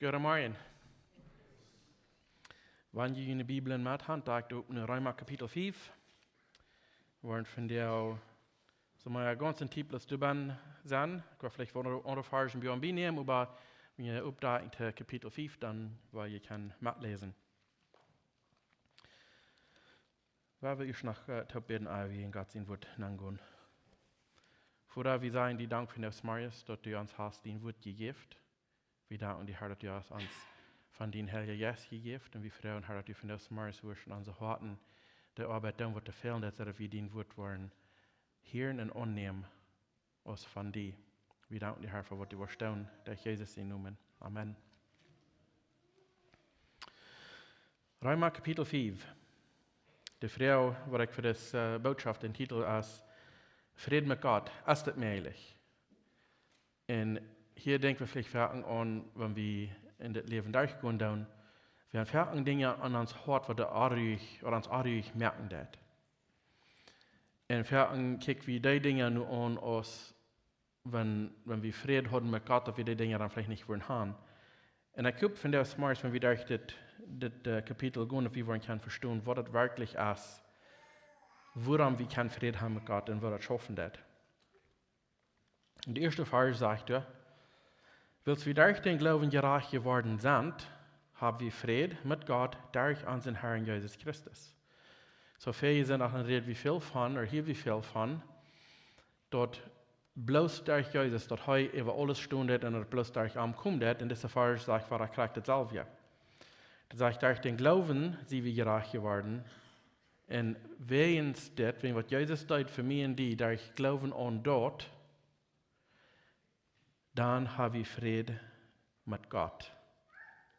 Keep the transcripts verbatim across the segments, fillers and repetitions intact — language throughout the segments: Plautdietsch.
Goodemorjen. Wan jie june Bibeln met han, dan opp no Reema Kapitel fief. Wie woaren vondoag soo mau gaunz en Titel doabennen sennen. Ekj woa veleicht woll noch aundre Varzen bie ons bie nämen, oba wan jie oppschlonen to Kapitel fief, dan woa jie kjennen metläsen. Woa wie ieescht noch, äh, toop bäden, ea wie en Gott sien Wuat nogonen. Voda, wie sajen die Dank fa disen Morjen, daut du ons hast dien Wuat jejäft. Wie danken die, Herr, daut du hast ons von dienen Heiljen Jeist jejäft. Un wie froagen, Herr, daut du vondoag Morjes wurscht en onse Hoaten de Oabeit doonen, waut to fälen, daut wie dien Wuat woaren hieren un aunnämen aus von die. Wie danken die, Herr, fa waut du woascht doonen, derch Jesus sienen Nomen. Amen. Reema Kapitel fief. De Froag, waut ekj fa dise, äh, Bootschoft dän Titel es: Fräd met Gott, es daut mäajlich? Un hia denkj wie veleicht foaken aun, wan wie en dit Läwen derchgonen doonen, wie han foaken Dinja aun ons Hoat, waut de onruhich, waut ons onruhich moaken deit. Un foaken kjikj wie dee Dinja nu aun, aus wan, wan wie Fräd hauden met Gott, daut wie dee Dinja dan veleicht nich wudden han. Un ekj hop vondoag Morjes, wan wie derch dit, dit, äh, Kapitel gonen, daut wie woaren kjennen vestonen, waut daut werkjlich es, wuarom wie kjennen Fräd han met Gott un woo daut schaufen deit. En de ieeschte Varsch sajcht hee: Wiels wie derch dän Gloowen jerajcht jeworden sent, hab wie Fräd met Gott derch onsen Herrn Jesus Christus. Soo väl sent noch en Räd wie väl von, ooda hia wie väl von, daut bloos derch Jesus, daut hee äwa aules stonen deit un daut bloos derch am komen deit. Un dise Varsch sajcht foaken krakjt daut selwje. Daut sajcht, derch dän Gloowen sent wie jerajcht jeworden. Un wäajens dit, wäajen waut Jesus deed fa mie un die, derch Gloowen aun daut, dan ha wie Fräd met Gott.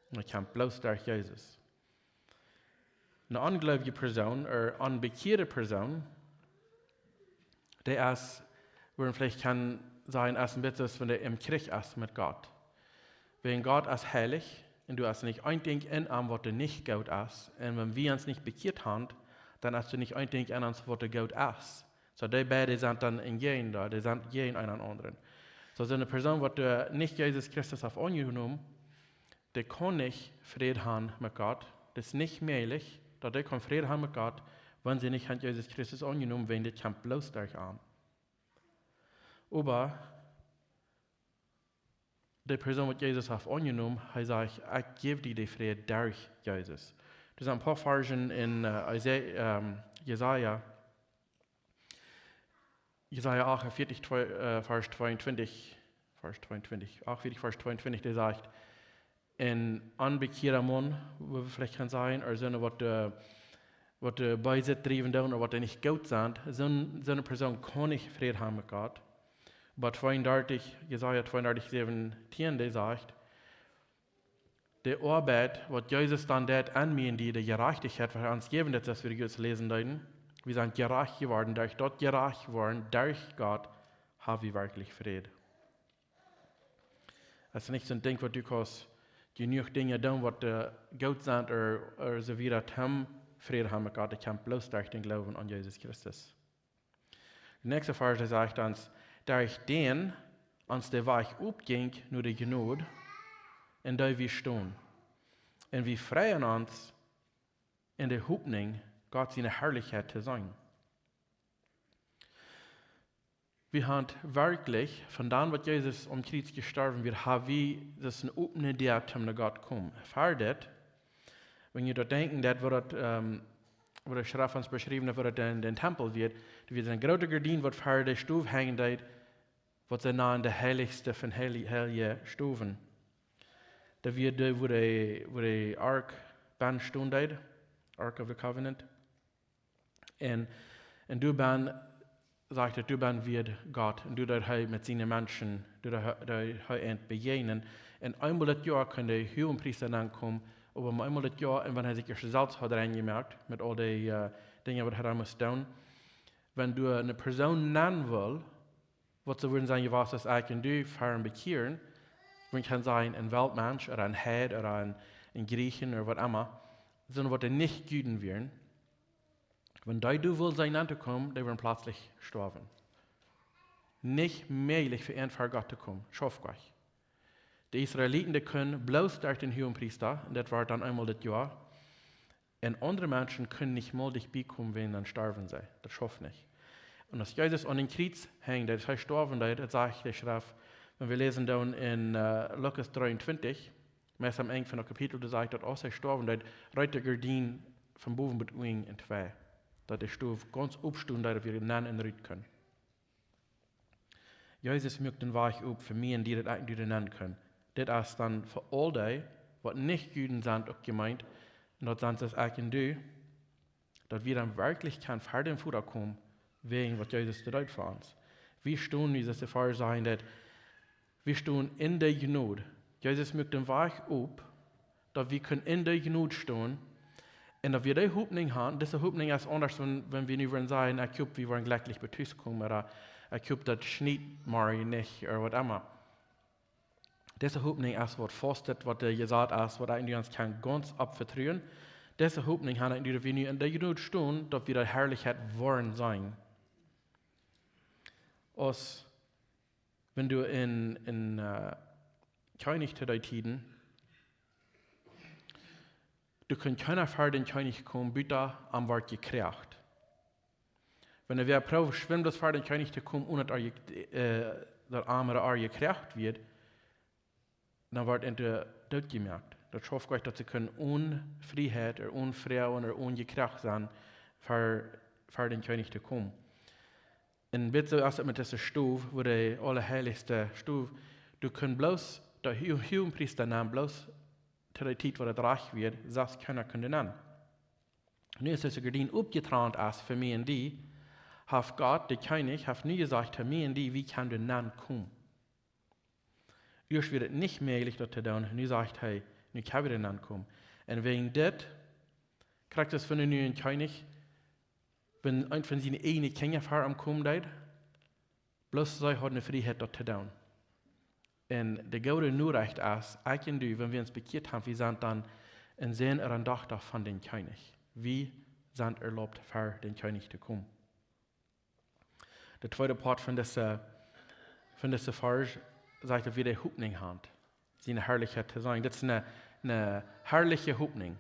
Un daut kjemt bloos derch Jesus. Eene onjleewje Persoon, ooda onbekjeade Persoon, dee es, woo wie veleicht kjennen sajen, es een bät soo aus wan dee em Kjrich es met Gott. Wäajen Gott es heilich un doa es nich een Dinkj en am, waut doa nich goot es. Un wan wie ons nich bekjeat han, dan es doa nich een Dinkj en ons, waut doa goot es. Soo, dee beid sent dan en jäajen doa, dee sent jäajen eent dän aundren. Soo, soone Persoon, waut doa nich Jesus Christus haft aunjenomen, dee kaun nich Fräd han met Gott. Daut es nich mäajlich, daut dee kaun Fräd han met Gott, wan see nich han Jesus Christus aunjenomen, wäajen dit kjemt bloos derch am. Oba de Persoon, waut Jesus haft aunjenomen, hee sajcht: Ekj jäw die dän Fräd derch Jesus. Doa sent een poa Varschen en, äh, Isa-, ähm, Jesaja, Jesaja achtundvierzig, twee, äh, Varsch tweeuntwintich, Varsch tweeuntwintich, achtundvierzig, Varsch tweeuntwintich, dee sajcht, een onbekjeada Maun, woo wie veleicht kjennen sajen, ooda soone, waut, äh, waut, äh, Beeset driewen doonen, ooda waut nich goot sent, soon, soone Persoon kaun nich Fräd han met Gott. Oba tweeundartich, Jesaja tweeundartich, säwentieen, dee sajcht, de Oabeit, waut Jesus dan deit aun mie un die, de Jerajchtichkjeit, waut hee ons jäwen deit, soo aus wie jrod läsen deeden, wie sent jerajcht jeworden, derch daut jerajcht woaren derch Gott, ha wie werkjlich Fräd. Daut es nich soon Dinkj, waut du kaust, jenuach Dinja doonen, waut, äh, goot sent, ooda, ooda soo wieda, om Fräd han met Gott. Daut kjemt bloos derch dän Gloowen aun Jesus Christus. De näakjste Varsch, dee sajcht ons: Derch dän ons de Wajch opjinkj no de Jnod, en dee wie stonen. Un wie freien ons en de Hopninj, Gott siene Harlichkjeit to seenen. Wie han werkjlich, von dan waut Jesus aum Kjriez jestorwen wia, ha wie daut een opnet Däa toom no Gott komen. Ver dit, wan jie doa denkjen, daut woat daut, ähm, woat de Schreft ons beschräwen, daut woat daut dän, dän Tempel wia, doa wia eene groote Gardien, waut ver de Stow henjen deed, waut see nanen de heilichste von heili-, heilje Stowen. Daut wia de, wua de, wua de Ark bennen stonen deed, Ark of the Covenant. Un, un doa bennen, sajcht et, doa bennen wia Gott. Un doa deed hee met siene Menschen, doa deed hee, deed hee an bejäajnen. Un eemol daut Joa kunn de Huagenpriesta nenkomen, oba mau eemol daut Joa, un wan hee sikj ieescht selfst haud rein jemoakt, met aul dee, äh, Dinja, waut hee dan must doonen. Wan doa eene Persoon nenn wull, waut see wudden sajen, jie wisten, aus ekj un du, ver een Bekjieren, wan ekj kaun sajen, een Weltmensch, ooda een Heid, ooda een, een Griechen, ooda waut emma, sonda waut dee nich Juden wieren, wan dee doa wull sennen auntokomen, dee wudden pletslich stoawen. Nich mäajlich fa an ver Gott to komen, schauft nich. De Israeliten, dee kunnen bloos derch dän Huagenpriesta, un daut wia dan eemol dit Joa. Un aundre Menschen kunnen nich mol dicht bie komen, wan dan storwen see. Daut schauft nich. Un aus Jesus aun dän Kjriez henj, daut hee storwen deed, daut sajcht de Schreft, wan wie läsen dan en äh, Lukas dreeuntwintich, meist aum Enj von daut Kapitel, doa sajcht daut, aus hee storwen deed, reet de Gardien von bowen bat unjen en twee. Daut de Stow gaunz opstunt deed, daut wie nenn un rut kunnen. Jesus muak dän Wajch op fa mie un die, daut ekj un du nenn kunnen. Dit es dan fa aul dee, waut nich Juden sent, uk jemeent, un daut sent soo aus ekj un du, daut wie dan werkjlich kjennen ver dän Voda komen, wäajen waut Jesus deed fa ons. Wie stonen, wie soo aus de Varsch sajen, daut wie stonen en de Jnod. Jesus muak dän Wajch op, daut wie kunnen en de Jnod stonen. Un daut wie dee Hopninj haben, dise Hopninj es aundasch, wan, wan wie nu wellen sajen, ekj hop, wie woaren jlekjlich bat Hus komen, ooda ekj hop, daut schniet morjen nich, ooda waut emma. Dise Hopninj es waut faust, waut doa jesat es, waut ekj un du ons kjennen gaunz opp vetruen. Dise Hopninj haben, daut wie nu en de Jnod stonen, daut wie de Harlichkjeit woaren seenen. Aus wan du en, en äh, Kjennich to dee Tieden, doa kunn kjeena ver dän Kjennich komen, buta am wort jekjräajen. Wan hee wada proowd, schwind bloos ver dän Kjennich to komen, onen daut, äh, daut am ooda ar jekjräajen wort, dan wort hee doot jemoakt. Daut schauft nich, daut see kunnen onen Frieheit, ooda onen Fräd, ooda onen jekjräajen sennen, ver, ver dän Kjennich to komen. Un bät soo es et met dise Stow, wua de aulaheilichste Stow, doa kunn bloos, de Hu-, Huagenpriesta neem bloos to de Tiet, wua daut rajcht wia, sas kjeena kunn nenn. Nu aus dise Gardien opjetrant es fa mie un die, haft Gott, de Kjennich, haft nu jesajcht to mie un die, wie kjennen doa nenn komen. Ieescht wia et nich mäajlich daut to doonen, nu sajcht hee, nu kjenn wie doa nenn komen. Un wäajen dit, krakjt soo aus wan nu een Kjennich, wan eent von siene ieejne Kjinja ver am komen deed, bloos see hauden de Frieheit daut to doonen. Un de goode Norecht es, ekj un du, wan wie ons bekjieet haben, wie sent dan een Sän ooda eene Dochta von dän Kjennich. Wie sent erlaubt, ver dän Kjennich to komen. De tweede Poat von dise, von dise Varsch sajcht, daut wie de Hopninj haben, siene Harlichkjeit to seenen. Daut es eene, eene harliche Hopninj.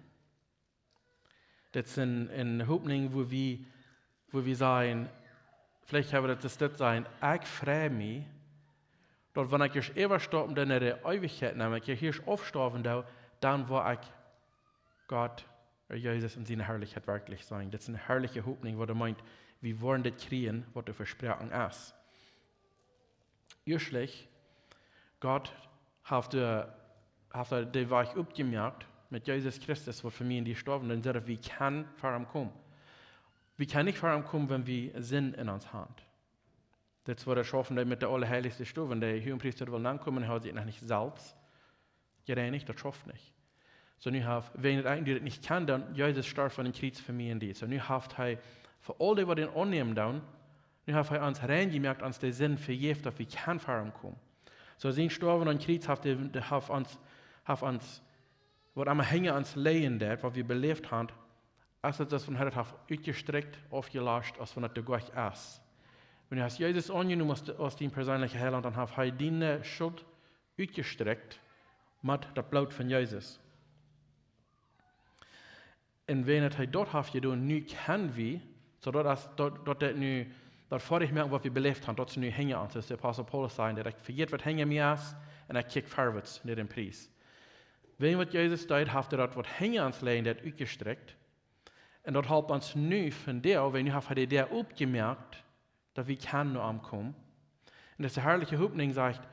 Daut es eene, eene Hopninj, wua wie, wua wie sajen, veleicht kjenn wie daut, daut sajen, ekj frei mie, daut wan ekj ieescht äwastaupen doo no de Eewichkjeit, wan ekj ieescht aufstoawen doo, dan woa ekj Gott, ooda Jesus en siene Harlichkjeit werkjlich seenen. Daut es eene harliche Hopninj, waut doa meent, wie woaren dit kjrieen, waut doa vesproaken es. Ieeschtlich, Gott haft de, haft de Wajch opjemoakt met Jesus Christus, waut fa mie un die jestorwen es, un soo daut wie kjennen ver am komen. Wie kjennen nich ver am komen, wan wie Sind en ons haben. Daut es waut daut schauft met de aulaheilichste Stow. Wan de Huagepriesta well nenn komen, haft hee sikj noch nich selfst jereinicht, daut schauft nich. Soo nu haft, wan daut eejentlich nich kaun, dan Jesus storf aum Kjriez fa mie un die. Soo nu haft hee fa aul dee, waut am aunnämen doonen, nu haft hee ons rein jemoakt, ons de Sind vejäft, daut wie kjennen ver am komen. Soo sien Stoawen aum Kjriez haft, de, de haft ons, haft ons, waut emma hinja ons lijen deed, waut wie beläft haben, aus et es von hee haft utjestrakjt, aufjelascht, aus wan et de Gott es. Wan du hast Jesus aunjenomen aus, aus dien perseenlicha Heilaunt, dan haft hee diene Schult utjestrakjt met daut Bloot von Jesus. Un wan et hee daut haft jedonen, nu kjenn wie, soo daut es, daut, daut daut nu, daut foadich moaken, waut wie beläft haben, daut es nu hinja ons. Soo aus de Apostel Paulus säd, daut ekj vejät, waut hinja mie es, un ekj kjikj verwoats no dän Pries. Wan waut Jesus deed, haft hee daut, waut hinja ons lijen deed, utjestrakjt. Un daut halpt ons nu vondoag, wan nu haft hee de Däa opjemoakt, daut wie kjennen no am komen. Un dise harliche Hopninj sajcht,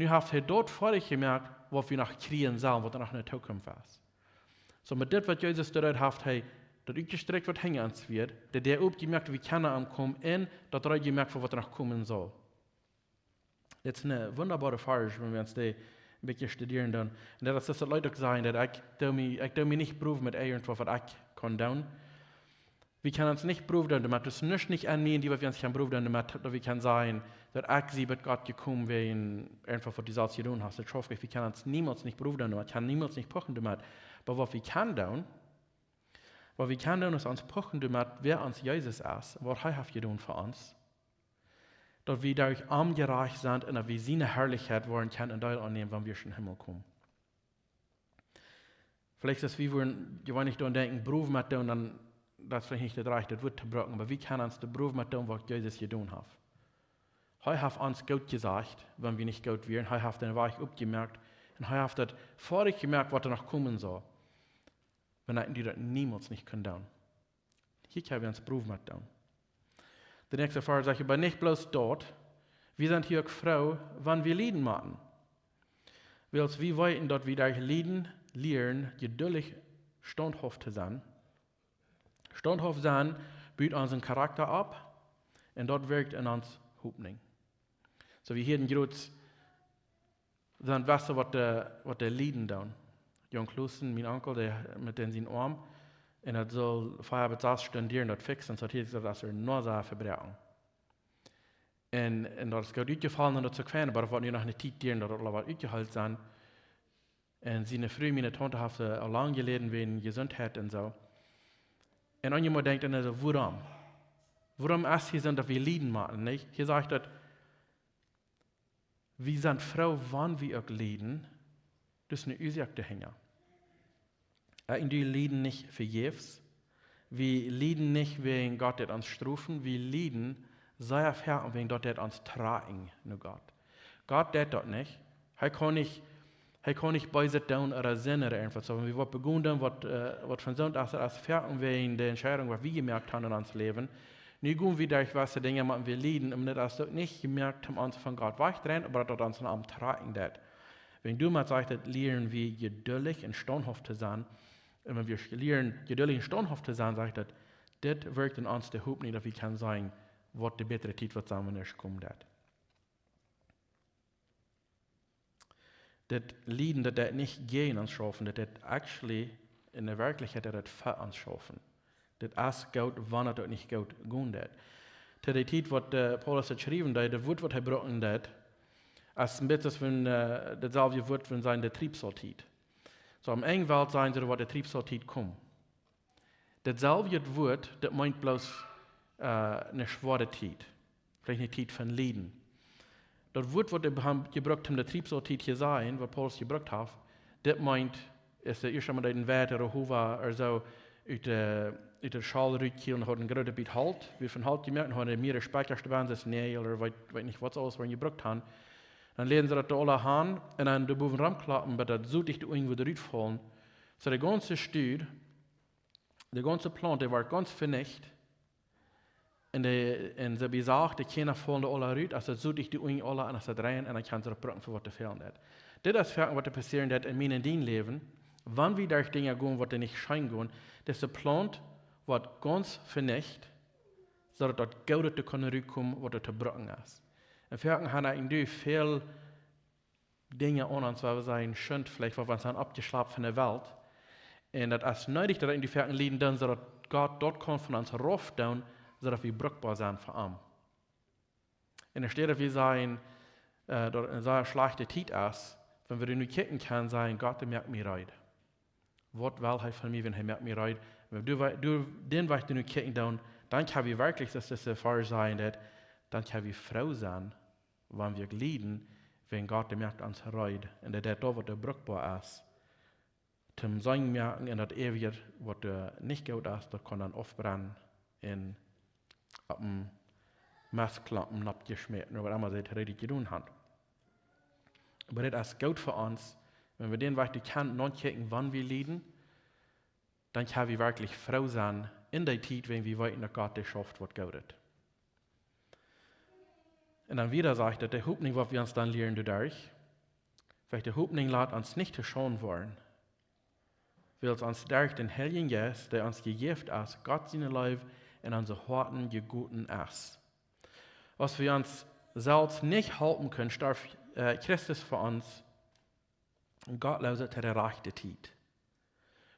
nu haft hee daut foadich jemoakt, waut wie noch kjrieen sellen, waut noch enne Tookunft es. Soo met dit, waut Jesus deed, haft hee daut utjestrakjt, waut hinja ons wia, de Däa opjemoakt, wie kjennen no am komen, un daut reed jemoakt fa waut noch komen saul. Dit es een wundaboara Varsch, wan wie ons dee een bät studieren dan. Un daut es, daut Lied uk sajcht, daut ekj doo mie, ekj doo mie nich prowen met irjentwaut, waut ekj kaun doonen. Wie kjennen ons nich prowen doonen doamet, daut es nuscht nich aun mie, dee waut wie ons kjennen prowen doonen doamet, daut wie kjennen sajen, daut ekj sie bie Gott jekomen, wäajen irjentwaut, waut du selfst jedonen hast. Daut schauft nich, wie kjennen ons niemols nich prowen doonen doamet, kjennen niemols nich puchen doamet. Oba waut wie kjennen doonen, waut wie kjennen doonen, es ons puchen doamet, wäa ons Jesus es, waut hee haft jedonen fa ons. daut wie derch am jerajcht sent un daut wie siene Harlichkjeit woaren kjennen en Deel aunnämen, wan wie em Himmel komen. Veleicht es, wie wudden jeweenlich doaraun denkjen, brow met doonen, dan, daut es veleicht nich daut rajchte Wuat to brucken, oba wie kjennen ons de brow met doonen, waut Jesus jedonen haft. Hee haft ons goot jesajcht, wan wie nich goot wieren. Hee haft dän Wajch opjemoakt un hee haft daut foadich jemoakt, waut doa noch komen saul, wan wie daut niemols nich kunnen doonen. Hia kjenn wie ons brow met doonen. De näakjste Varsch sajcht, oba nich bloos daut, wie sent hia uk froo, wan wie lieden motten. Wiels wie weeten, daut wie derch Lieden lieren, jeduldich, staunthauft to sennen. Staunthauft sennen but onsen Charakta opp un daut wirkjt en ons Hopninj. Soo, wie hia en Jroots sent, weetst, waut de, waut de Lieden doonen. Jung Klussen, mien Onkel, dee, met dän sien Oarm, un daut saul fief bat sas Stunden dieren, daut fixen, soo daut hia, daut es er noch sea vebroaken. Un, un daut es goot utjefollen un daut es uk fein, oba daut woat nu noch eene Tiet dieren, daut daut aula woat utjeheelt sennen. Un siene Fru, miene Taunte, haft, äh, aul lang jeläden wäajen Jesuntheit un soo. Un eenjemol denkjt eena soo, wuarom? Wuarom es hia soo, daut wie lieden motten, nich? Hia sajcht daut, wie sent froo, wan wie uk lieden, daut es eene Uasoak doahinja. Äh, un wie lieden nich vejäfs. Wie lieden nich wäajen Gott deit ons strofen. Wie lieden sea foaken wäajen daut deit ons droagen no Gott. Gott deit daut nich. Hee kaun nich, hee kaun nich Beeset doonen ooda Sind ooda irjentwaut. Soo, wan wie waut begonen doonen, waut, äh, waut von Sind es, es foaken wäajen de Entscheidunk, waut wie jemoakt haben en ons Läwen. Nu gonen wie derch jewesse Dinja, oba wie lieden, un daut es uk nich jemoakt, om ons von Gott wajchtodreien, oba daut ons aum droagen deit. Wäajen doamet sajcht daut, lieren wie jeduldich un staunthauft to sennen. Un wan wie lieren jeduldich un staunthauft to sennen, sajcht daut, dit wirkjt en ons de Hopninj, daut wie kjennen seenen, waut de bätre Tiet woat sennen, wan et komen deit. Dit Lieden, daut deit nich jäajen ons schaufen, daut deit actually en de Werkjlichkjeit, daut deit fa ons schaufen. Dit es goot, wan et uk nich goot gonen deit. To de Tiet, waut, äh, Paulus daut schriewen deed, daut Wuat, waut hee brucken deed, es een bät aus wan, äh, daut selwje Wuat, wan sajen de Triebsaultiet. Soo, aum Enj woat sennen, soo woat de Triebsaultiet komen. Daut selwje Wuat, daut meent bloos, äh, eene schwoare Tiet. Veleicht eene Tiet von Lieden. Daut Wuat, waut hee haft jebrukt, om de Triebsaultiet to sajen, waut Paulus jebrukt haft, daut meent, es de ieeschte Mol, daut een Wieet ooda Howa ooda soo ut de, ut de Schaul rutkjeem un haud een grootet bät Holt, wia von Holt jemoakt, un haud mearere Spikjasch doabie, soo aus Näajel ooda weet, weet nich, waut see aules woaren jebrukt haben. Dan läden see daut doa aula han un dan doa bowen romkloppen, bat daut Sot doa unjen wudd rutfaulen. Soo de gaunze Stud, de gaunze Plaunt, dee wort gaunz venicht. Un de, un see besajcht, de Kjarna faulen doa aula rut, aus daut Sot doa unjen aula un aus daut räajent, un dan kjennen see daut brucken fa waut et fälen deit. Dit es foaken, waut doa passieren deit en mien un dien Läwen, wan wie derch Dinja gonen, waut doa nich scheen gonen, daut de Plaunt wort gaunz venicht, soo daut daut Goode doa kunn rutkomen, waut doa to brucken es. Un foaken haben wie nu väl Dinja aun ons, wua wie sajen, schunt veleicht, waut wie ons haben oppjeschlapt von de Welt. Un daut es needich, daut wie foaken lieden doonen, soo daut Gott daut kaun von ons rauf doonen, soo daut wie brukboa sent fa am. Un enne Städ, daut wie sajen, äh, daut et eene sea schlajchte Tiet es, wan wie nu kjikjen kjennen, sajen, Gott, dee moakt mie reed. Waut well hee von mie, wan hee moakt mie reed? Wan wie doa, doa, dän Wajch doa nu kjikjen doonen, dan kjenn wie werkjlich, soo aus dise Varsch sajen deit, dan kjenn wie froo sennen, wan wie lieden, wäajen Gott, dee moakt ons reed. Un dee deit daut, waut doa brukboa es. Toom seenen moaken un daut äwje, waut doa nich goot es, daut kaun dan aufbrennen un opp een Mestklompen oppjeschmäten, ooda waut emma see doa reed jedonen haben. Oba dit es goot fa ons, wan wie dän Wajch doa kjennen notkjikjen, wan wie lieden, dan kjenn wie werkjlich froo sennen en dee Tiet, wan wie weeten, daut Gott dee schauft, waut Goodet. Un dan wieda sajcht daut, de Hopninj, waut wie ons dan lieren doaderch, sajcht, de Hopninj lat ons nich to Schaund woaren, wiels ons derch dän Heiljen Jeist, dee ons jejäft es, Gott siene Leew en onse Hoaten jegoten es. Aus wie ons selfst nich halpen kunnen, storf, äh, Christus fa ons Gottloose to de rajchte Tiet.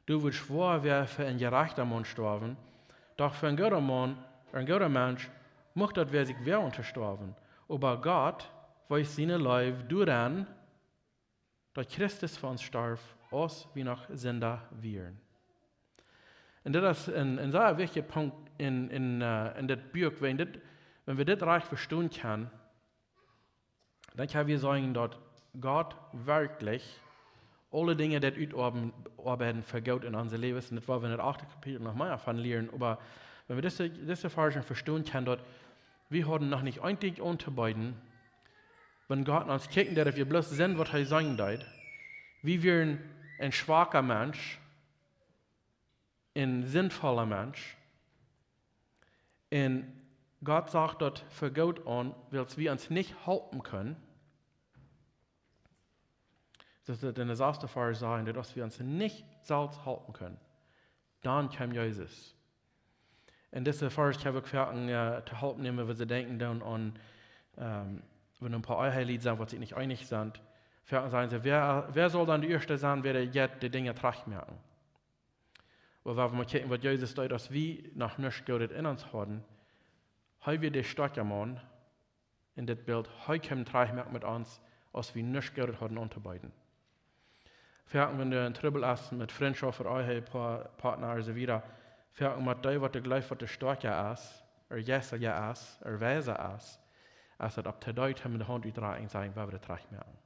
Daut wudd schwoa woaren fa een jerajchta Maun stoawen, doch fa een gooda Maun, een gooda Mensch, mucht daut wäa sikj woagen to stoawen. Oba Gott wiest siene Leew doaraun, daut Christus fa ons storf, aus wie noch Sinda wieren. Un dit es een, een sea wichtja Punkt en, en, äh, en dit Buak, wiels dit, Wan wie dit rajcht vestonen kjennen, dan kjenn wie sajen, daut Gott werkjlich aule Dinja deit utoabeiden fa goot en onse Läwes. Un daut woa wie en daut achte Kapitel noch mea von lieren. Oba wan wie dise, dise Varsch vestonen kjennen, daut wie hauden noch nich eent auntobeeden, wan Gott no ons kjikjen deed, daut wie bloos seenen, waut hee seenen deed. Wie wieren een schwaka Mensch, een sindvolla Mensch. Un Gott sach daut fa goot aun, wiels wie ons nich halpen kunnen. Daut es en de sasste Varsch sajen, daut aus wie ons nich selfst halpen kunnen, dan kjeem Jesus. Un dise Varsch hab ekj foaken, äh, to Help nämen, wan see denkjen dan aun, ähm, wan een poa Ehelied sent, waut sikj nich eenich sent. Foaken sajen see: "Wäa, wäa saul dan de Ieeschte sennen, wäa de, jeit de Dinja trajcht moaken?" Oba wan wie mol kjikjen, waut Jesus deed, aus wie noch nuscht Goodet en ons hauden, hee wia de stoakja Maun en dit Bilt, hee kjeem trajcht moaken met ons, aus wie nuscht Goodet hauden auntobeeden. Foaken, wan doa een Trubbel es met Frintschoft ooda Ehe, Pa-, Partner un soo wieda, foaken mott dee, waut doa jleeft, waut de stoakja es, ooda jeistelja es, ooda weisa es, aus daut opp to dee kjemt, de Haunt utstrakjen un sajen: "Wie wellen daut trajcht moaken."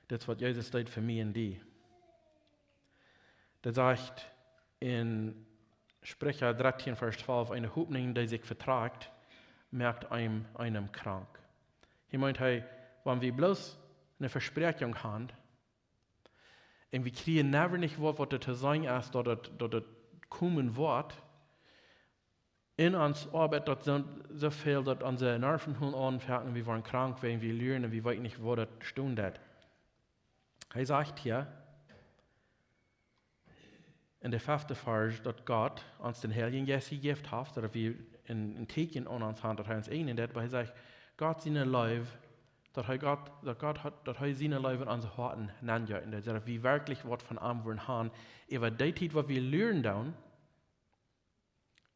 Dit es, waut Jesus deed fa mie un die. Daut sajcht en Spricha dartieen, Varsch twalf: "Eene Hopninj, dee sikj vetrakjt, moakt eenem, eenem krank." Hia meent hee, wan wie bloos eene Vespräakjunk haben un wie kjrieen never nich waut, waut doa to seenen es, daut et, daut et komen woat, en ons Oabeit, daut sent soo väl, daut onse Nerven hoolen aun, foaken, wie woaren krank, wan wie luren un wie weeten nich, woo daut stonen deit. Hee sajcht hia en de fefte Varsch, daut Gott ons dän Heiljen Jeist jejäft haft, daut wie een, een Teakjen aun ons haben, daut hee ons eejnen deit, oba hee sajcht, Gott siene Leew, daut hee Gott, daut Gott haft, daut hee siene Leew en onse Hoaten nenjeit, un daut wie werkjlich waut von am wellen haben, äwa dee Tiet, waut wie luren doonen,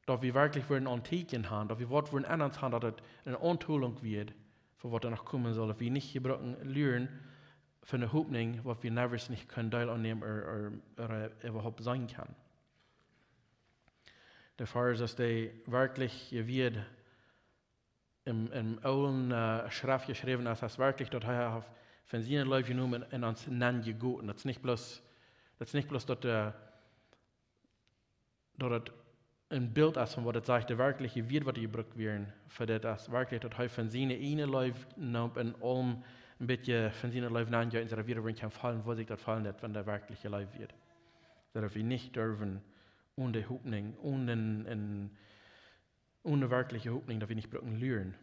daut wie werkjlich wellen een Teakjen haben, daut wie waut wellen en ons haben, daut et eene Aunholunk woat fa waut doa noch komen saul, daut wie nich brucken luren fa eene Hopninj, waut wie never nich kjennen Deel aunnämen ooda, ooda, ooda äwahaupt seenen kjennen. De Varsch es, dee werkjlich jewieet en, en oolen, äh, Schreft jeschräwen es, es werkjlich, daut hee haft von siene Leew jenomen un ons nenjegoten. Daut es nich bloos, daut es nich bloos daut, äh, daut et een Bilt es von waut et sajcht, de werkjliche Wieed, waut jebrukt woaren fa dit, es werkjlich, daut hee von siene eejne Leew neem un aulem een bät von siene Leew nenjeet un soo wieda, wua wie kjennen faulen, woo sikj daut faulen deit, wan de werkjliche Leew wia. Daut wie nich derwen onen de Hopninj, onen, onen, onen werkjliche Hopninj, daut wie nich brucken luren.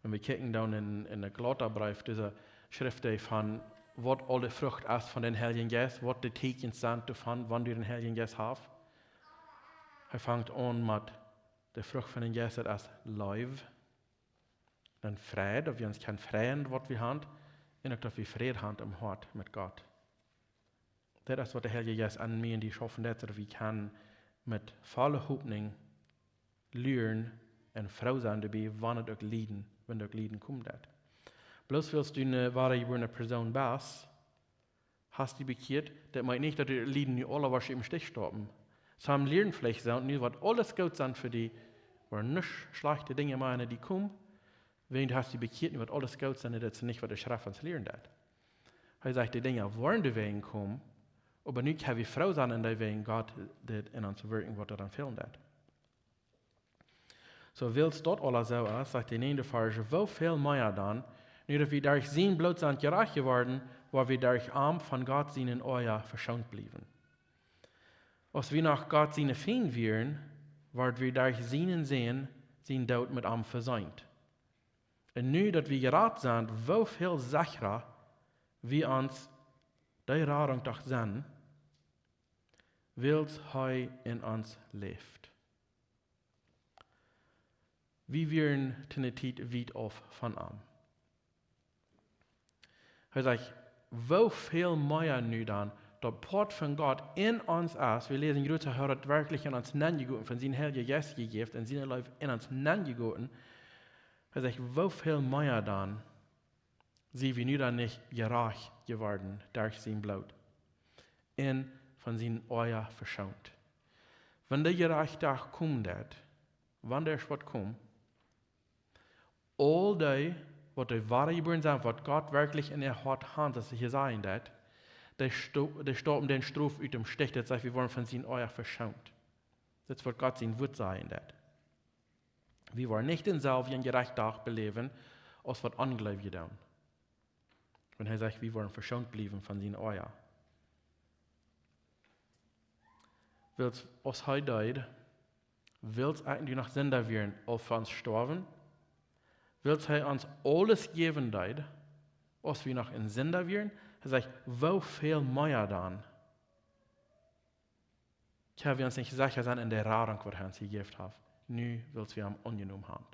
Wan wie kjikjen dan en, en de Galatabreef, dise Schreft, dee von waut aul de Frucht es von dän Heiljen Jeist, waut de Teakjens sent doavon, wan du dän Heiljen Jeist hast. Hee fangt aun met de Frucht von dän Jeist, daut es Leew, dan Fräd, daut wie ons kjennen freien, waut wie haben, un uk daut wie Fräd haben em Hoat met Gott. Daut es, waut de Heilje Jeist aun mie un die schaufen deit, daut wie kjennen met volle Hopninj luren un froo sennen doabie, wan et uk Lieden, wan et uk Lieden komen deit. Bloos wiels du eene wadajebuarne Persoon best, hast die bekjieet, daut meent nich, daut de Lieden nu aula woarschienlich em Stich stonen. See lieren veleicht soo, nu woat aules goot sennen fa die, woaren nuscht schlajchte Dinja mea no die komen, wan du hast die bekjieet, nu woat aules goot sennen, daut es nich, waut de Schreft ons lieren deit. Hee sajcht, de Dinja woaren doawäajen komen, oba nu kjenn wie froo sennen en dee, wäajen Gott deit en ons werkjen, waut doa dan fälen deit. Soo, wiels daut aula soo es, sajcht de näajende Varsch: "Woo väl mea dan, nu daut wie derch sien Bloot sent jerajcht jeworden, woa wie derch am von Gott sienen Oaja veschoont bliewen. Aus wie noch Gott siene Fiend wieren, wort wie derch sienen Sän sien Doot met am vesient. Un nu daut wie jerat sent, woo väl sechra wie ons dee Radunk doch sennen, wiels hee en ons läft." Wie wieren to ne Tiet wiet auf von am. Hee sajcht, woo väl mea nu dan, daut Poat von Gott en ons es. Wie läsen, Gott haft daut werkjlich en ons nenjegoten, von sien Heiljen Jeist jejäft un siene Leew en ons nenjegoten. Hee sajcht, woo väl mea dan, sie wie nu dan nich jerajcht jeworden derch sien Bloot un von sien Oaja veschoont. Wan de Jerechtdach komen deit, wan dee woat komen, aul dee, waut de woare jebuaren sent, waut Gott werkjlich en äa Hoat haft, daut see hia sajen deit, dee sto-, dee stoppen dän Strof ut däm Stich, daut sajcht, wie woaren von sien Oaja veschoont. Daut es waut Gott sien Wuat sajen deit. Wie woaren nich dänselwjen Jerechtdach beläwen, aus waut Onjleewje doonen. Wan hee sajcht, wie woaren veschoont bliewen von sien Oaja. Wiels, aus hee deed, wiels wie noch Sinda wieren, auf ons storwen, wiels hee ons aules jäwen deed, aus wie noch een Sinda wieren, hee sajcht, woo väl mea dan? Kjenn wie ons nich secha sennen en de Radunk, waut hee ons jejäft haft, nu wiels wie am aunjenomen haben?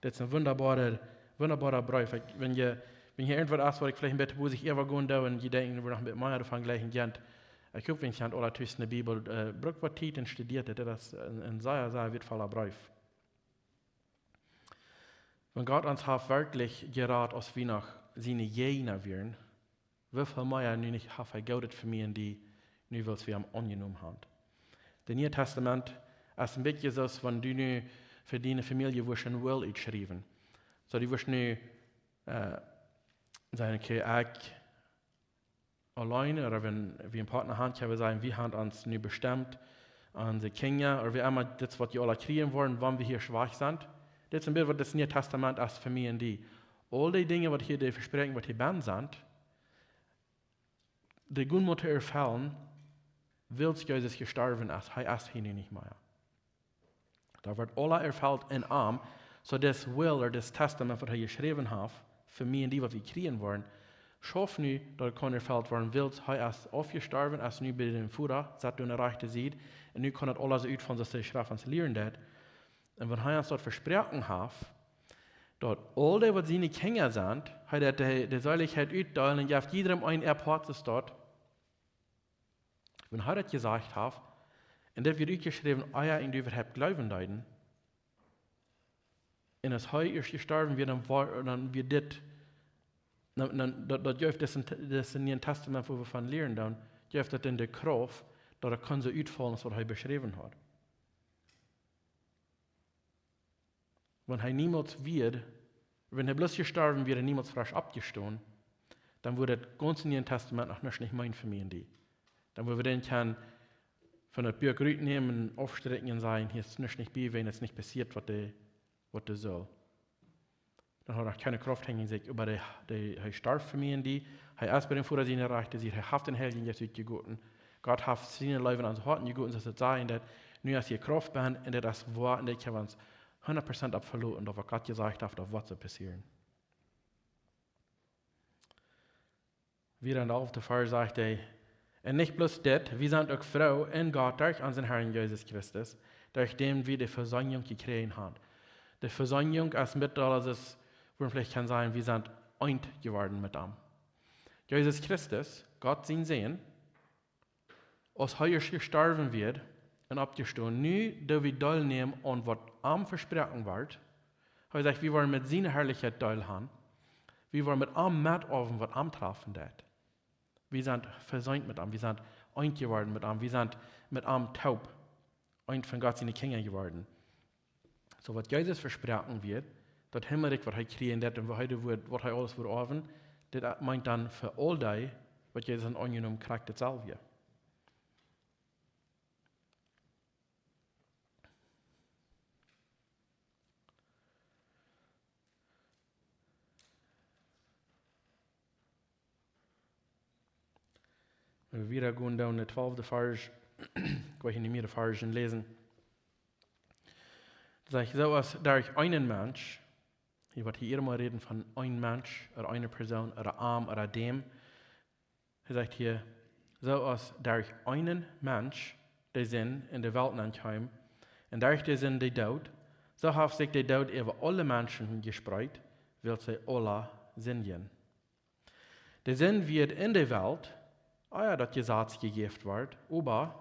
Dit es een wundaboara, wundaboara Breef. Ekj, wan jie, wan hia irjentwaut es, waut ekj veleicht een bät, wua ekj äwa gonen doo, un jie denkjen, wie noch een bät mea doavon jlikjen kjennen. Ekj hop, wan jie aun aule Tieden de Bibel, äh, brukt waut Tiet un studieet et. Dit es een, een sea, sea wieetvolla Breef. Wan Gott ons haft werkjlich jerat, aus wie noch siene Jäajna wieren, woo väl mea nu nich haft hee Goodet fa mie un die, nu wiels wie am aunjenomen haben? Daut Niee Tastament es een bät soo aus wan du nu fa diene Famielje wurscht een Will utschriewen. Soo, du wurscht nu, äh, sajen, okay, ekj auleen, ooda wan wie een Partner haben, kjenn wie sajen, wie haben ons nu bestemt, onse Kjinja, ooda woo emma, dit es waut jie aula kjrieen woaren, wan wie hia schwak sent. Dit es een bät waut daut Niee Tastament es fa mie un die. Aul dee Dinja, waut hia, dee Vespräakjunk, waut hia bennen sent, dee gonen motten erfellen, wiels Jesus jestorwen es. Hee es hia nu nich mea. Daut woat aula erfelt en am. Soo, dit Will ooda dit Tastament, waut hee jeschräwen haft, fa mie un die, waut wie kjrieen woaren, schauft nu, daut et kaun erfelt woaren, wiels hee es aufjestorwen, es nu bie dän Voda, sett doa aun de rajchte Sied, un nu kaun daut aules utfellen, soo aus de Schreft ons lieren deit. Un wan hee ons daut vesproaken haft, daut aul dee, waut siene Kjinja sent, hee deit de, de Seelichkjeit utdeelen un jeft jiedrem een äa Poat, soo daut, wan hee daut jesajcht haft, un daut wort utjeschräwen, ea wie äwahaupt jleewen deeden, un aus hee ieescht jestorwen wia, dan wia, dan wia dit, dan, dan, daut, daut jeft dit, dit Niee Tastament, wua wie von lieren dan, jeft daut dan de Krauft, daut et kaun soo utfaulen, aus waut hee beschräwen haud. Wan hee niemols wia, wan hee bloos jestorwen wia un niemols fresch oppjestonen, dan wudd daut gaunze Niee Tastament noch nuscht nich meenen fa mie un die. Dan wudd wie dän kjennen von daut Buak rutnämen, aufsträakjen un sajen, hia es nuscht nich bie, wan et nich passieet, waut dee, waut dee saul. Dan haud hee kjeene Krauft hinja sikj, oba dee, dee, hee storf fa mie un die. Hee es bie dän Voda siene rajchte Sied. Hee haft dän Heiljen Jeist utjegoten. Gott haft siene Leew en onse Hoaten jegoten, soo aus et sajen deit, nu es hia Krauft bennen, un daut es woa, un doa kjenn wie ons hundat Prozent opp veloten, daut waut Gott jesajcht haft, daut woat soo passieren. Wieda en dän alften Varsch sajcht hee: "Un nich bloos dit, wie sent uk froo en Gott derch onsen Herrn Jesus Christus, derch dän wie de Vesoennunk jekjräajen haben." De Vesoennunk es met aules, wua wie veleicht kjennen sajen, wie sent eent jeworden met am. Jesus Christus, Gott sien Sän, aus hee ieescht jestorwen wia un oppjestonen, nu doo wie deelnämen aun waut am vesproaken wort. Hee sajcht, wie woaren met siene Harlichkjeit Deel haben. Wie woaren met am metoawen, waut am trafen deit. Wie sent veseent met am, wie sent eent jeworden met am, wie sent met am toop, eent von Gott siene Kjinja jeworden. Soo waut Jesus vesproaken wia, daut Himmelrikj, waut hee kjrieen deit un waut hee doa wudd, waut hee aules wudd oawen, dit meent dan fa aul dee, waut Jesus haft aunjenomen, krakjt daut selwje. Wan wie wieda gonen dan en dän twalften Varsch, ekj well hia nich mea de Varschen läsen. Sajcht, soo aus derch eenen Mensch, hia woat hia emol jerät von een Mensch, ooda eene Persoon, ooda am, ooda däm. Hee sajcht hia, soo aus derch eenen Mensch de Sind en de Welt nenkjeem, un derch de Sind de Doot, soo haft sikj de Doot äwa aule Menschen jespreet, wiels see aula sindjen. De Sind wia en de Welt, ea daut Jesaz jejäft wort, oba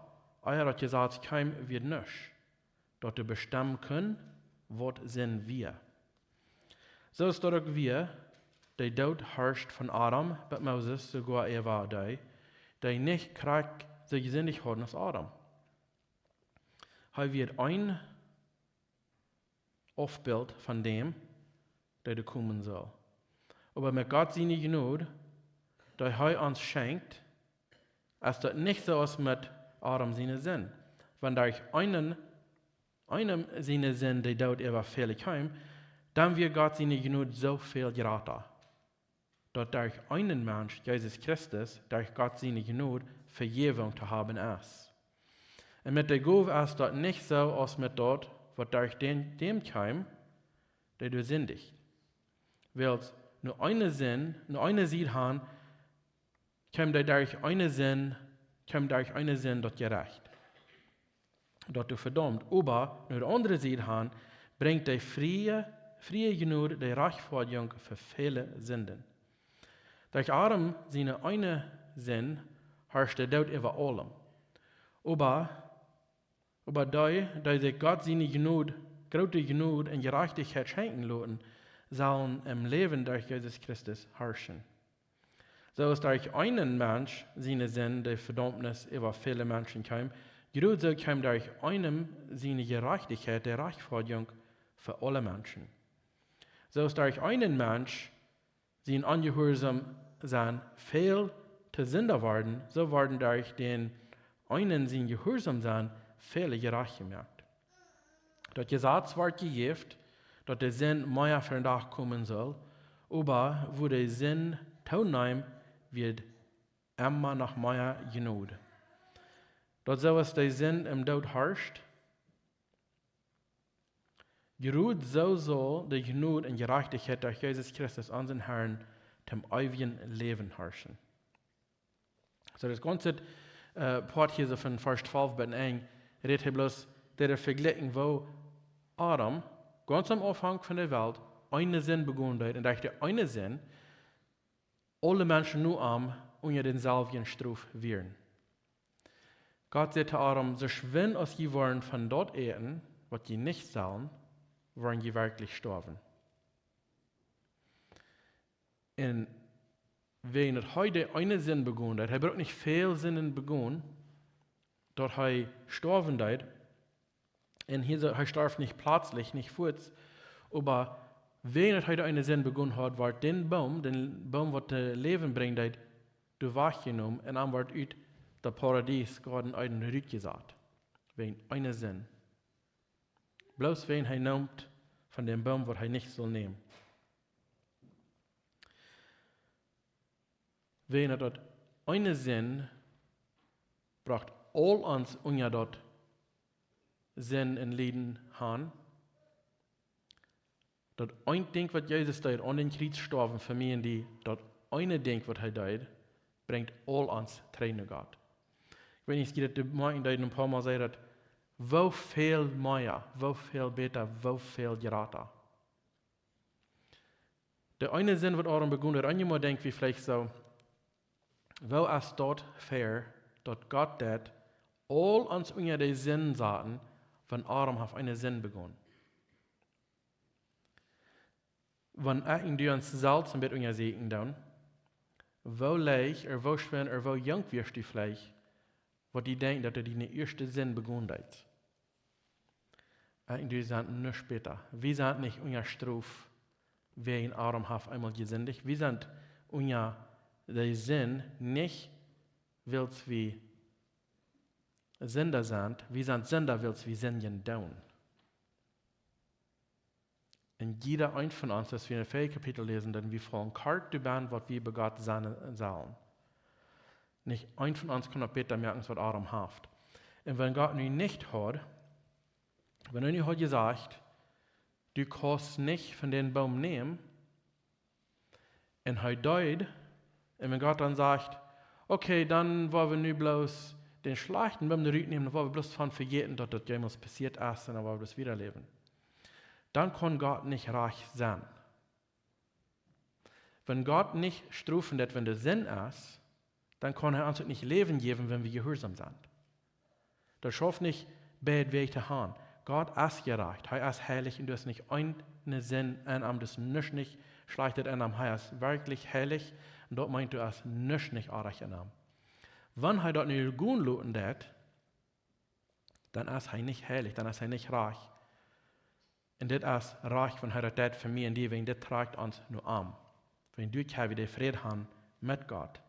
ea daut Jesaz kjeem, wia nuscht, daut doa bestemmen kunn, waut Sind wia. Soo es daut uk wia, de Doot harscht von Adam bat Moses, soogoa äwa dee, dee nich krakjt soo jesindicht hauden aus Adam. Hee wia een Aufbilt von däm, dee doa komen sull. Oba met Gott siene Jnod, dee hee ons schenkjt, es daut nich soo aus met Adam siene Sind. Wan derch eenen, eenem siene Sind de Doot äwa väle kjeem, dan wia Gott siene Jnod soo väl jrata, daut derch eenen Mensch, Jesus Christus, derch Gott siene Jnod Vejäwunk to haben es. Un met de Gow es daut nich soo aus met daut, waut derch dän, däm kjeem, dee doa sindicht. Wiels no eene Sind, no eene Sied han, kjeem dee derch eene Sind, kjeem derch eene Sind daut Jerecht, daut doa vedaumt. Oba no de aundre Sied han brinjt de frie, frie Jnod de Rajchtfoadjunk fa väle Sinden. Derch Adam siene eene Sind harscht de Doot äwa aulem. Oba, oba dee, dee sikj Gott siene Jnod, groote Jnod un Jerajchtichkjeit schenkjen loten, sellen em Läwen derch Jesus Christus harschen. Soo aus derch eenen Mensch siene Sind de Vedaumnis äwa väle Menschen kjeem, jrod soo kjeem derch eenem siene Jerajchtichkjeit de Rajchtfoadjunk fa aule Menschen. Soo aus derch eenen Mensch sien Onjehuarsaum sennen väl to Sinda worden, soo worden derch dän eenen sien Jehuarsaum sennen väle jerajcht jemoakt. Daut Jesaz wort jejäft, daut de Sind mea ver dän Dach komen sull, oba wua de Sind tooneem, wort emma noch mea Jnod. Daut soo aus de Sind em Doot harscht, jrod soo sull de Jnod un Jerajchtichkjeit derch Jesus Christus, onsen Harn, toom eewjen Läwen harschen. Soo, daut gaunze, äh, Poat hia soo von Varsch twalf bat Enj, rät hee bloos, daut hee vejlikjt, woo Adam, gaunz aum Aunfank von de Welt, eene Sind begonen deed, un derch dee eene Sind aule Menschen no am unja dänselwjen Strof wieren. Gott säd to Adam: "Soo schwind aus jie woaren von daut äten, waut jie nich sellen, woaren jie werkjlich stoawen." Un wäajen daut hee de eene Sind begonen deed, hee brukt nich väl Sinden begonen, daut hee stoawen deed. Un hia soo, hee storf nich plazlich, nich fuaz, oba wäajen daut hee de eene Sind begonen haud, wort dän Boom, dän Boom, waut de Läwen brinjen deed, doa wajchjenomen un am wort ut daut Paradies, Goaden Eden, rutjesat. Wäajen eene Sind. Bloos wäajen hee neem von dän Boom, waut hee nich sull nämen. Wäajen daut eene Sind brocht aul ons unja daut Sind un Lieden han. Daut eene Dinkj, waut Jesus deed, aun dän Kjriez stoawen fa mie un die, daut eene Dinkj, waut hee deed, brinjt aul ons trigj no Gott. Ekj weet nich, aus jie daut moakjen, daut een poa Mol säd daut, woo väl mea, woo väl bäta, woo väl jrata. De eene Sind, waut Adam begonen deed, eenjemol denkj wie veleicht soo, woo es daut fair, daut Gott deed aul ons unja de Sind saten, wan Adam haft eene Sind begonen? Wan ekj un du ons selfst een bät unjasieekjen doonen, woo leicht, ooda woo schwind, ooda woo junk wieescht du veleicht, waut du denkjst, daut du diene ieeschte Sind begonen deedst? Ekj un du sent nuscht bäta. Wie sent nich unja Strof, wäajen Adam haft eemol jesindicht. Wie sent unja de Sind nich, wiels wie Sinda sent. Wie sent Sinda, wiels wie sindjen doonen. Un jieda eent von ons, aus wie en daut vieede Kapitel läsen, dan wie faulen kort doabennen, waut wie bie Gott sennen sellen. Nich een von ons kaun daut bäta moakjen aus waut Adam haft. Un wan Gott nu nich haud, wan hee nu haud jesajcht, du kaust nich von dän Boom nämen, un hee deed, un wan Gott dan sajcht: "Okay, dan woa wie nu bloos dän schlajchten Boom rutnämen, dan woa wie bloos von vejäten, daut daut jemols passieet es, un dan woa wie bloos wieda läwen." Dan kaun Gott nich rajcht sennen. Wan Gott nich strofen deed, wan doa Sind es, dan kaun hee ons uk nich Läwen jäwen, wan wie jehuarsom sent. Daut schauft nich beid Wäaj to han. Gott es jerajcht, hee es heilich un doa es nich eene Sind en am, doa es nuscht nich schlajchtet en am. Hee es werkjlich heilich un daut meent, doa es nuscht nich oajch en am. Wan hee daut nu gonen loten deed, dan es hee nich heilich, dan es hee nich rajcht. Un dit es rajcht, wan hee daut deit fa mie un die, wäajen dit trajcht ons no am. Wäajen doa kjenn wie dän Fräd han met Gott.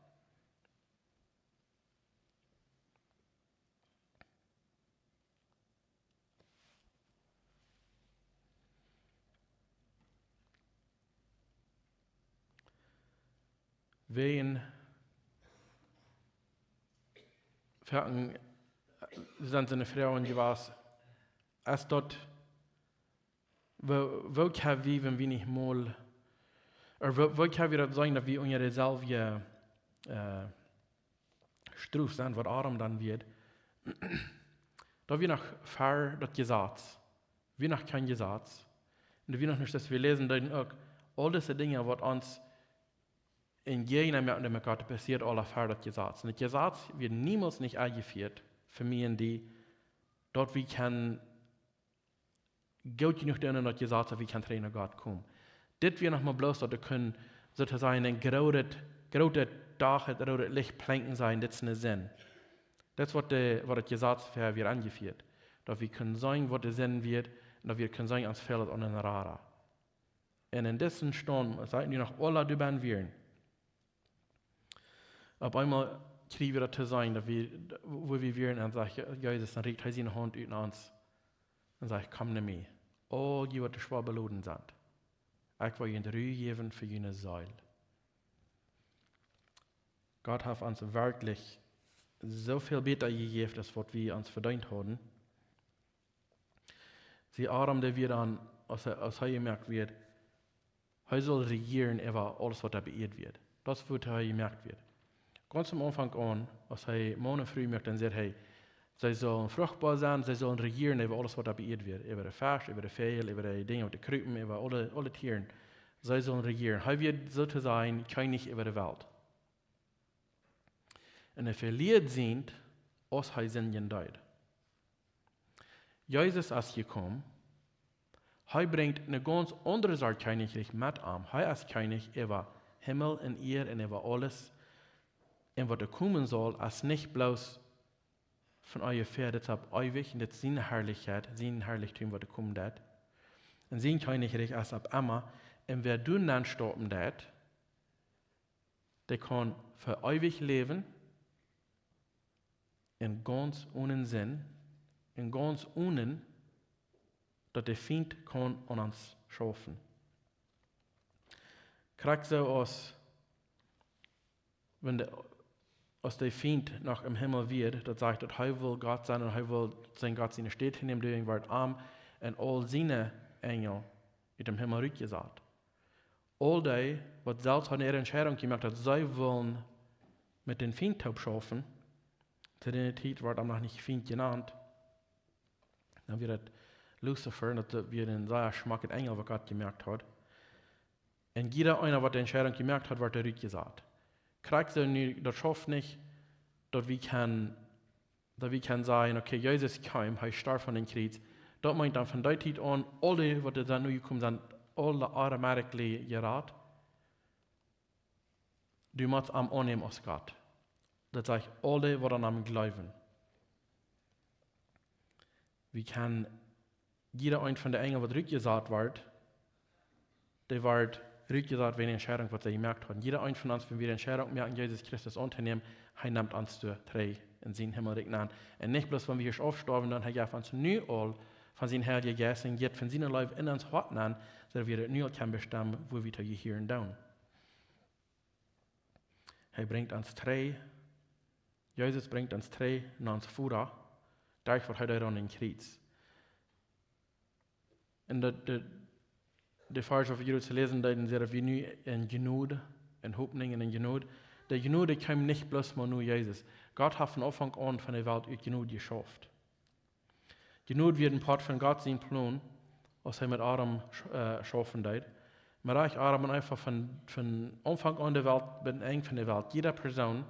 Wäajen, foaken sent soone Froagen jewast, es daut, woo, woo kjenn wie, wan wie nich mol, ooda woo, woo kjenn wie daut seenen, daut wie unja deeselwje, äh, Strof sent, waut Adam dan wia? Daut wia noch ver daut Jesaz. Wia noch kjeen Jesaz. Un daut wia noch nich, daut wie läsen deeden uk, aul dise Dinja, waut ons en Jäajenschauft met Gott passieet, aula ver daut Jesaz. Un daut Jesaz wia niemols nich enjefieet fa mie un die, daut wie kjennen goot jenuach doonen, daut Jesaz, daut wie kjennen trigj no Gott komen. Dit wia noch mau bloos, daut wie kunnen, soo to sajen, een grootet, grootet Dach, een grootet Licht plakjen sennen, dit es eene Sind. Daut es waut de, waut daut Jesaz ver wia enjefieet. Daut wie kunnen seenen, waut de Sind wia, un daut wie kunnen seenen, ons fält aun een Rada. Un en disen Staut, sent wie nu noch aula doabennen wieren. Opp eemol kjrie wie daut to seenen, daut wie, woo wie wieren, un sajcht Je-, Jesus, dan rieekjt hee siene Haunt ut no ons un sajcht: "Komt no mie, aul jie, waut schwoa beloden sent. Ekj woa junt Ru jäwen fa june Seel." Gott haft ons werkjlich soo väl bäta jejäft, aus waut wie ons vedeent hauden. See Adam, dee wia dan, aus hee, aus hee jemoakt wia, hee sull rejieren äwa aules, waut oppe Ieed wia. Daut es, woo hee jemoakt wia. Gaunz aum Aunfank aun, aus hee Maun un Fru moakt, dan sajcht hee, see sullen fruchtboa sennen, see sullen rejieren äwa aules, waut oppe Ieed wia. Äwa de Fesch, äwa de Väajel, äwa de Dinja, waut doa krupen, äwa aule, aule Tieren. See sullen rejieren. Hee wia, soo to sajen, Kjennich äwa de Welt. Un hee veliet sient, aus hee sindjen deed. Jesus es jekomen. Hee brinjt eene gaunz aundre Sort Kjennichrikj met am. Hee es Kjennich äwa Himmel un Ieed un äwa aules. Un waut doa komen saul, es nich bloos von onjefäa, dit es opp eewich, un dit es siene Harlichkjeit, sien Harlichtum, waut doa komen deit. Un sien Kjennichrikj es opp emma. Un wäa doa nenn stappen deit, dee kaun fa eewich läwen un gaunz onen Sind un gaunz onen, daut de Fient kaun aun ons schaufen. Krakjt soo aus wan de, aus de Fient noch em Himmel wia, daut sajcht, daut hee wull Gott sennen un hee wull seenen Gott siene Städ hannämen, doawäajen wort hee un aul siene Enjel ut dem Himmel rutjesat. Aul dee, waut selfst hauden äare Entscheidunk jemoakt, daut see wullen met dän Fient toop schaufen, to dee Tiet wort hee noch nich Fient jenant. Dan wia daut Luzifer, daut wia een sea schmocka Enjel, waut Gott jemoakt haud. Un jieda eena, waut de Entscheidunk jemoakt haud, wort doa rutjesat. Krakjt soo nu, daut schauft nich, daut wie kjennen daut wie kjennen sajen, okay, Jesus kjeem, hee storf aun daut Kjriez. Daut meent dan von dee Tiet aun, aule, waut doa nu jekomen sent, aule automatically jerat. Du motst am aunnämen aus Gott. Daut sajcht, aule, waut aun am jleewen. Wie kjennen jieda eena von de Enjel, waut rutjesat wort, dee wort rutjesat wäajen de Entscheidunk, waut see jemoakt hauden. Jieda eena von ons, wan wie de Entscheidunk moaken, Jesus Christus auntonämen, hee nemt ons doa trigj en sien Himmelrikj nenn. Un nich bloos, wan wie hia aufstoawen, dan hee jeft ons nu aul von sienen Heiljen Jeist un jeft von siene Leew en ons Hoat nenn, soo daut wie daut nu aul kjennen bestemmen, wua wie to jehieren doonen. Hee brinjt ons trigj, Jesus brinjt ons trigj no ons Voda, derch waut hee deed aun daut Kjriez. Un de, de, de Varsch, waut wie hia läsen, dee sajcht, daut wie nu en Jnod, en Hopninj un en Jnod. De Jnod kjeem nich bloos mau no Jesus. Gott haft von Aunfank aun von de Welt ut Jnod jeschauft. Jnod wia een Poat von Gott sien Plon, aus hee met Adam sch-, äh, schaufen deed. Mau ieejentlich Adam un Eva von, von Aunfank aun de Welt, bat Enj von de Welt. Jieda Persoon,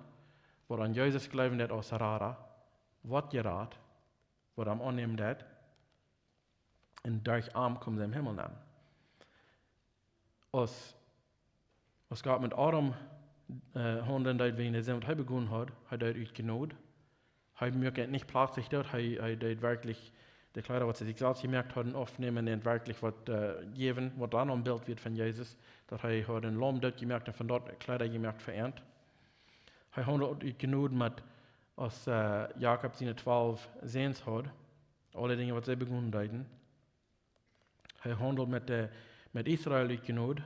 waut aun Jesus jleewen deed aus Rada, wort jerat, waut am aunnämen deed, un derch am kjeemen see em Himmel aun. Aus, aus Gott met Adam, äh, haundlen deed, wäajen de Sind, waut hee begonen haud, hee deed ut Jnod, Hee muak et nich plötzlich doot, hee, hee deed werkjlich de Kjleeda, waut see sikj selfst jemoakt hauden, aufnämen un werkjlich waut, äh, jäwen, waut dan een Bilt wia von Jesus, daut hee haud een Laum doot jemoakt un von doa Kjleeda jemoakt fa an. Hee haundeld ut Jnod met, aus, äh, Jakob siene twalf Säns haud, aule Dinja, waut see begonen deeden. Hee haundeld met de, met Israel ut Jnod.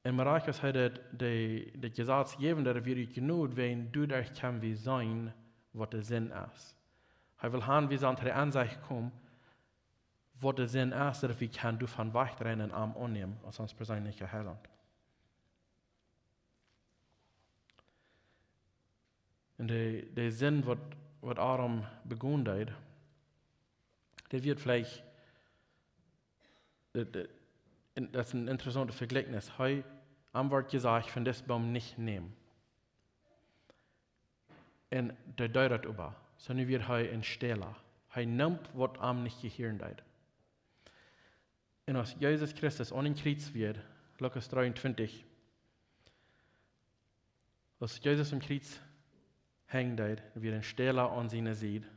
Un mau aus hee daut, de, daut Jesaz jäwen deed, wia ut Jnod, wäajen doaderch kjenn wie seenen, waut de Sind es. Hee well han, wie sent to de Ensecht komen, waut de Sind es, daut wie kjennen doavon wajchdreien un am aunnämen aus ons perseenlicha Heilaunt. Un de, de Sind, waut, waut Adam begonen deed, daut wia veleicht, daut, daut, un daut es een interessaunta Vejlikjnis. Hee, am wort jesajcht, von disen Boom nich nämen. Un dee deed daut oba. Soo nu wia hee een Stäla. Hee neem, waut am nich jehieren deed. Un aus Jesus Christus aun dän Kjriez wia, Lukas dreeuntwintich, aus Jesus aum Kjriez henjen deed, wia een Stäla aun siene Sied.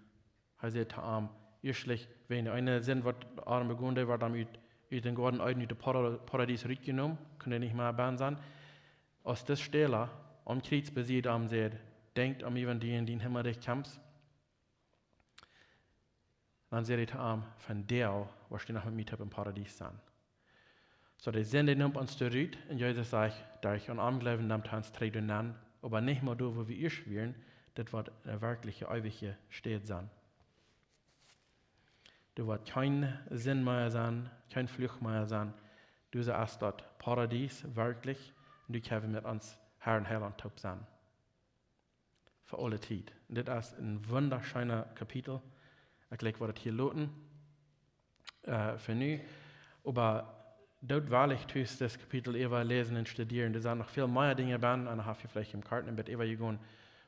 Hee säd to am, ieeschtlich, wäajen de eene Sind, waut Adam begonen deed, wort am ut, ut dän Goaden Eden, ut daut Para-, Paradies rutjenomen, kunn hee nich mea bennen sennen. Aus dis Stäla aum Kjriez bie Sied am säd: "Denkj aun mie, wan du en dän Himmelrikj kjemst." Dan säd hee to am: "Vondoag woascht du noch met mie toop em Paradies sennen." Soo, de Sind, dee nemt ons trigj, un Jesus sajcht, derch aun am jleewen nemt hee ons trigj doa nenn, oba nich mea doa, wua wie ieescht wieren, dit woat eene werkjliche, eewje Städ sennen. Doa woat kjeene Sind mea sennen, kjeen Fluch mea sennen. Doa es daut Paradies, werkjlich, un doa kjenn wie met ons Herr un Heilaunt toop sennen. Fa aule Tiet. Dit es een wundascheena Kapitel. Ekj jlikj, woa daut hia loten, äh, fa nu. Oba doot werkjlich tus dit Kapitel äwa läsen un studieren. Doa sent noch väl mea Dinja bennen, un dan haft hia veleicht em Kjartna een bät äwajegonen,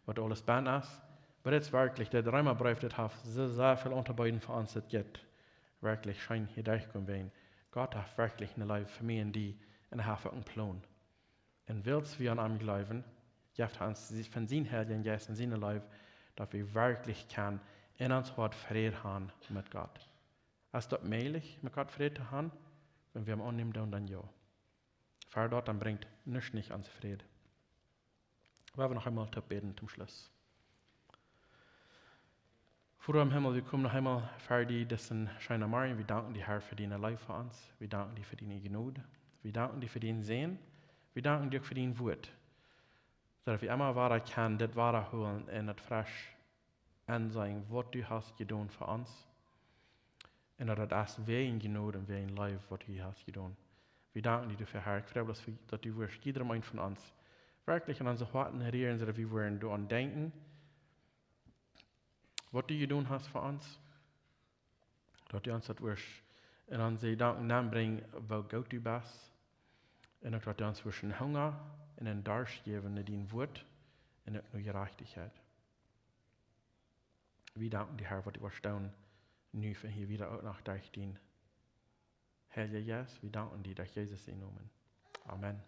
waut aules bennen es. Oba dit es werkjlich, de Reemabreef, dit haft soo, soo väl auntobeeden fa ons, daut jeit werkjlich scheen hia derchkomen, wäajen Gott haft werkjlich eene Leew fa mie un die, un hee haft uk een Plon. Un wiels wie aun am jleewen, jeft hee ons von sienen Heiljen Jeist un siene Leew, daut wie werkjlich kjennen en ons Hoat Fräd han met Gott. Es daut mäajlich, met Gott Fräd to han? Wan wie am aunnämen doonen, dan jo. Ver daut, dan brinjt nuscht nich ons Fräd. Wie woaren noch eemol toop bäden toom Schluss. Voda em Himmel, wie komen noch eemol ver die disen scheenen Morjen. Wie danken die, Herr, fa diene Leew fa ons. Wie danken die fa diene Jnod. Wie danken die fa dienen Sän. Wie danken die uk fa dien Wuat. Daut wie emma wada kjennen dit wadahoolen un daut fresch enseenen, waut du hast jedonen fa ons. Un daut daut es wäajen Jnod un wäajen Leew, waut du hast jedonen. Wie danken die doafäa, Herr. Ekj froag bloos, daut du wurscht jiedrem eenen von ons werkjlich en onse Hoaten rieren, soo daut wie wudden doaraun denkjen, waut du jedonen hast fa ons. Daut du ons daut wurscht en onse Jedanken nenbrinjen, woo goot du best. Un uk daut du ons wurscht eenen Hunga un eenen Darscht jäwen no dien Wuat un uk no Jerajchtichkjeit. Wie danken die, Herr, waut du woascht doonen, nu von hia wieda uk noch derch dien Heilja Jeist. Wie danken die derch Jesus sienen Nomen. Amen.